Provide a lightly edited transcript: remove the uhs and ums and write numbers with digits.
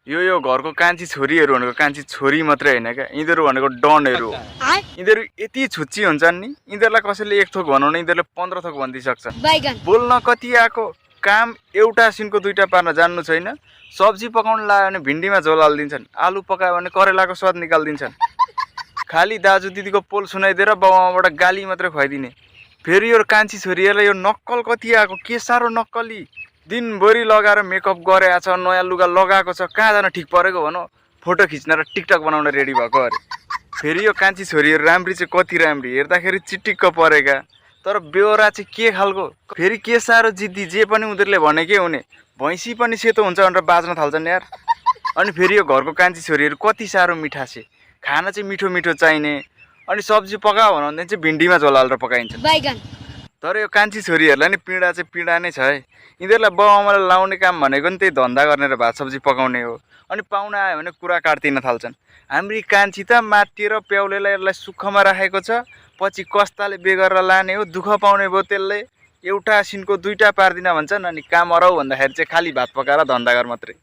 यो घरको कान्छी छोरीहरू भनेको कान्छी छोरी मात्रै होइन क्या, यिनीहरू भनेको डनहरू हो। यिनीहरू यति छुच्ची हुन्छन् नि, यिनीहरूलाई कसैले एक थोक भनौँ न यिनीहरूले 15 थोक भनिदिइसक्छन्। बोल्न कति आएको, काम एउटा सिनको दुईटा पार्न जान्नु छैन। सब्जी पकाउन लाग्यो भने भिन्डीमा झोल हालिदिन्छन्, आलु पकायो भने करेलाको स्वाद निकालिदिन्छन्। खालि दाजु दिदीको पोल सुनाइदिएर बाउआमाबाट गाली मात्रै खुवाइदिने। फेरि यो कान्छी छोरीहरूलाई यो नक्कल कति आएको, के साह्रो नक्कली। दिनभरि लगाएर मेकअप गरेको छ, नयाँ लुगा लगाएको छ, कहाँ जान ठिक परेको भनौँ, फोटो खिच्न र टिकटक बनाउन रेडी भएको अरे। फेरि यो कान्छी छोरीहरू राम्री चाहिँ कति राम्री, हेर्दाखेरि चिटिक्क परेका, तर बेहोरा चाहिँ के खालको। फेरि के साह्रो जिद्दी, जे पनि उनीहरूले भनेकै हुने। भैँसी पनि सेतो हुन्छ भनेर बाँच्न थाल्छन् यार। अनि फेरि यो घरको कान्छी छोरीहरू कति साह्रो मिठासे, खाना चाहिँ मिठो मिठो चाहिने। अनि सब्जी पकायो भने चाहिँ भिन्डीमा झोल हालेर पकाइन्छ। तर यो कान्छी छोरीहरूलाई नि पीडा चाहिँ पीडा नै छ है। यिनीहरूलाई बाउआमालाई लाउने काम भनेको नि त्यही धन्दा गर्ने र भात सब्जी पकाउने हो। अनि पाहुना आयो भने कुरा काट्दिन थाल्छन्। हाम्री कान्छी त मातिएर प्याउलेलाई यसलाई सुखमा राखेको छ, पछि कस्ताले बेगरेर लाने हो, दुःख पाउने भयो त्यसले। एउटा सिनको दुईटा पार्दिन भन्छन्, अनि काम अराउ भन्दाखेरि चाहिँ खालि भात पकाएर धन्दा गर मात्रै।